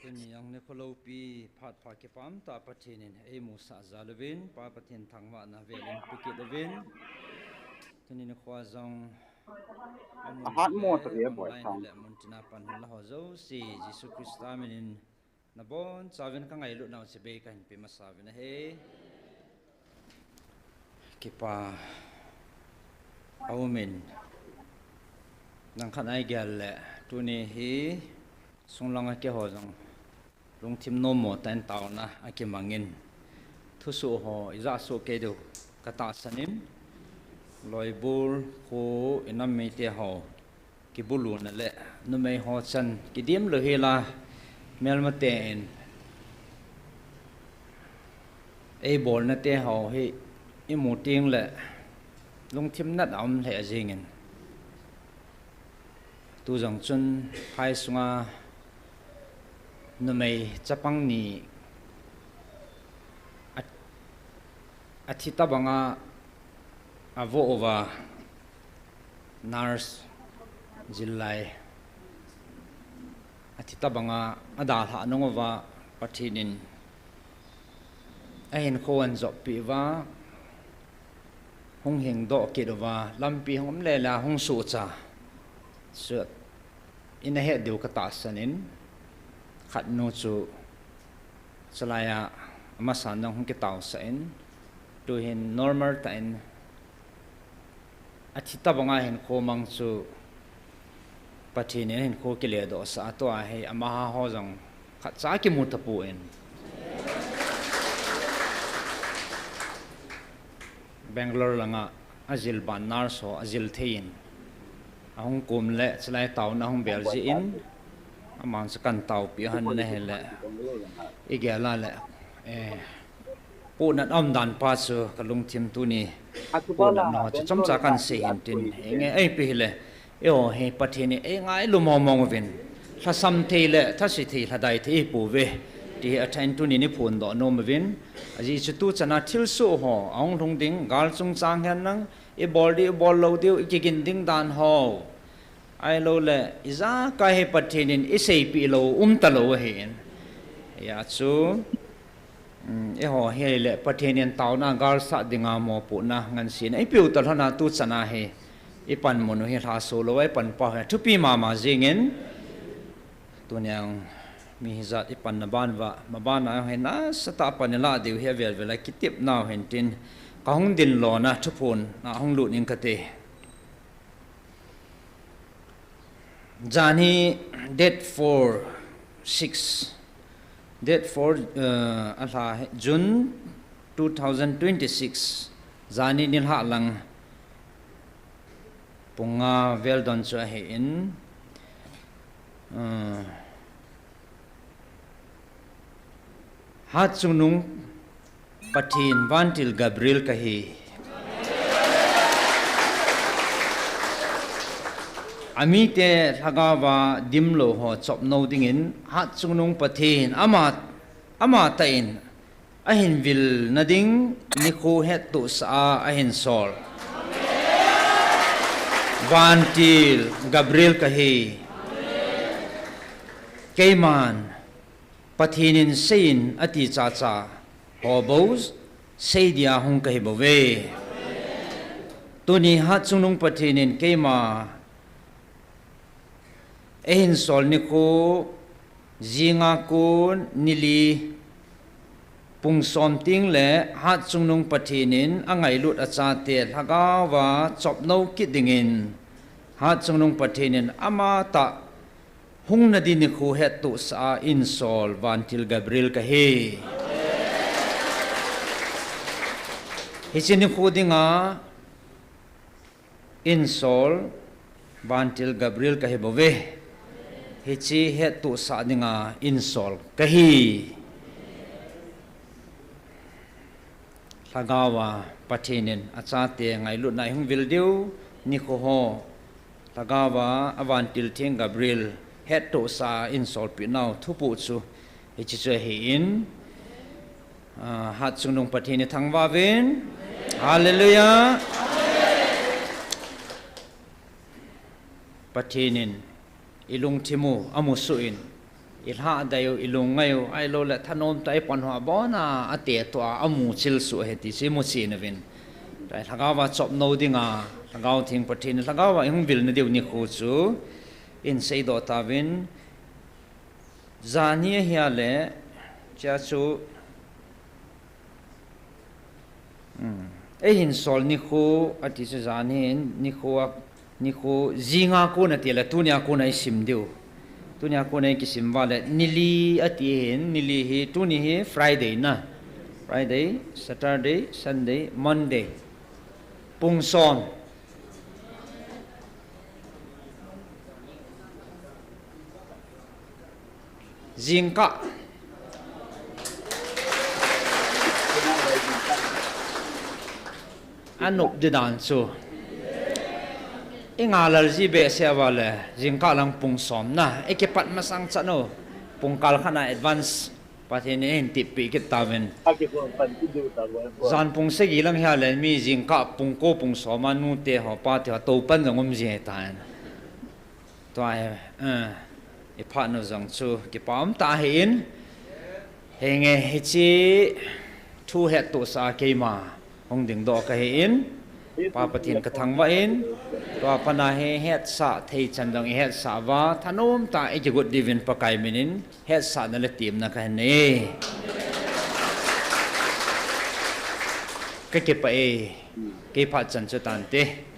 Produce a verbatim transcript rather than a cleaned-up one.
Tuni jong nikho loupi phat pha kipah tah Pathen in eimusah jal uvin, Pa Pathen thangvahna velin pe kit uvin. Tuni nikho jong amun le online le muntina pan hinla ho jouse Jesu Christa minin nabonchauvin kangailutnau chibai kahin pe masa uvin ahi. Kipa aumin, langkhat a igel le tuni hi sunglanga keiho jong lungthim nommo tah in taona akimangin, thusoh ho ijah soh kei diu katahsan in, Loibol kho inam mite ho kibuluna le numei ho chan kidim lou hela, melmaten eibolna teho hi imu tengle lungthim nat aum lheh jengin, tujong chun phai sunga numei chapang ni a, athi tobanga avoh uva, nurse jillai, athi tobanga adalhah nung uva, Pathen in ahinkho anjoppi uva, hung hingdoh kit uva, lampi hung um lele a hung suhcha, chu in ahet diu katahsan in, khatnu chu chulaia amasan jong hung kitaosah in, tuhin normal tah in athi tobanga hinkho mang chu Pathen in hinkho kiledohsah a, tua hi amaho jong khatcha kimu tapon, Bangalore langa ajil ban nurse ho ajil thei in, ahung kom le chulai taona ahung bel jeh in, aman chu kahin taopi u ahin ahile, igel a le, eh, pohnat aumdan pa chu kalungthim tuni pohnat nao chu chomcha kahin sei hin tin, henge, ipi hile, eiho hi Pathen in eingailu mongmong uvin, lhasam thei le thase thei, lhadai thei ipouve, ti hi athah in tuni iphondoh nom uvin, ajeh chu tuchana thilsoh ho ahung lhung ding, gal chungchang henlang, ibol diu, ibol lou diu, ikigin ding dan ho, ahiloule ijakai hi Pathen in iseipeh lou, um talou ahin. Hijeh chun, um, eiho hile Pathen in taona galsat dinga mopohna ngansen a ipeu talhona tuchana hi ipanmun u hi lhaso louva ipanpau hi athupi mama jengin, tuni jong mi hijat ipanna ban uva, mabana jong hi nasatah a pan ilah diu hi avel vel a kitepnau hintin, kahung dinlona thuphon a hung lut ing kate. Jan hi date four, six, date four, uh, alha hi June two thousand twenty-six, jan hi nilhah lang pung nga vel don chu ahin, uh, Hatchungnung Pathen vantil Gabriel kahi. Amite lhagaova dimlou ho chopnou dingin Hatchungnung Pathen ama, amatah in ahin vilna ding nikho hettohsah a ahin sol. Vantil Gabriel kahi. Keiman Pathen in seiyin ati chacha ho bou seidia hung kahi bouve. Tuni Hatchungnung Pathen in keima eihin sol nikho, jinga kon nili pung som tengle Hatchungnung Pathen in angailut achate lhagaova chopnou kit dingin Hatchungnung Pathen in amatah hung nading nikho hettohsah a eihin sol vantil Gabriel kahi. Hiche nikho dinga eihin sol vantil Gabriel kahi bouve. Hiche hettohsah dinga eihin sol kahi. Lhagaova Pathen in achate ngailutna ihung vil diu nikho ho lhagaova avantil theng Gabriel hettohsah a eihin solpeh nau thupuh chu hiche chu ahin, ah, Hatchungnung Pathen ithangvah uvin. Hallelujah. Pathen in ilungthim u amusuh in, I lhah dai u, i lungngai u, ahilou le thanom tah a i pan hoa bon a, a te tua, a mu chil su he ti si mu chin uvin. Tua lhagao va chop no ding a, lhagao thing Pathen, lhagao va i hung vil na diu ni khu chu, in sei do ta vin, zani a hia le, chia chu, Ei hin sol nikho, ati chu zan hin, nikho a, nikho zinga kona ti le, tunia kona i sim diu. Tunia kona i kisim va le, nili ati hin, nili hi, tuni hi Friday na. Friday, Saturday, Sunday, Monday. Pung som. Jingkah. Anop di dan chu. I ngalal ji behseh a va le, jingkah lang pung som na. I kipat masang chan u. Pung kal khat na advance. Pathen in hin tipi kit ta vin. Zan pung sagi lang hia le mi jingkah pung ko pung som a nu te ho pa te ho to pan jong um ji ta in. Tua hi, eh, i phat nu jong chu kipa um ta hi in. Henge hichi thu het tu sa keima hung ding do ka hi in. Pa Pathen ka thangvah in. Tua pana hi hetsah thei chan jong i hetsah va thanom ta i kigot diuvin Pakai min in hetsahna le temna ka hin nei. Ka kipa e. Kei phat chan chu tante.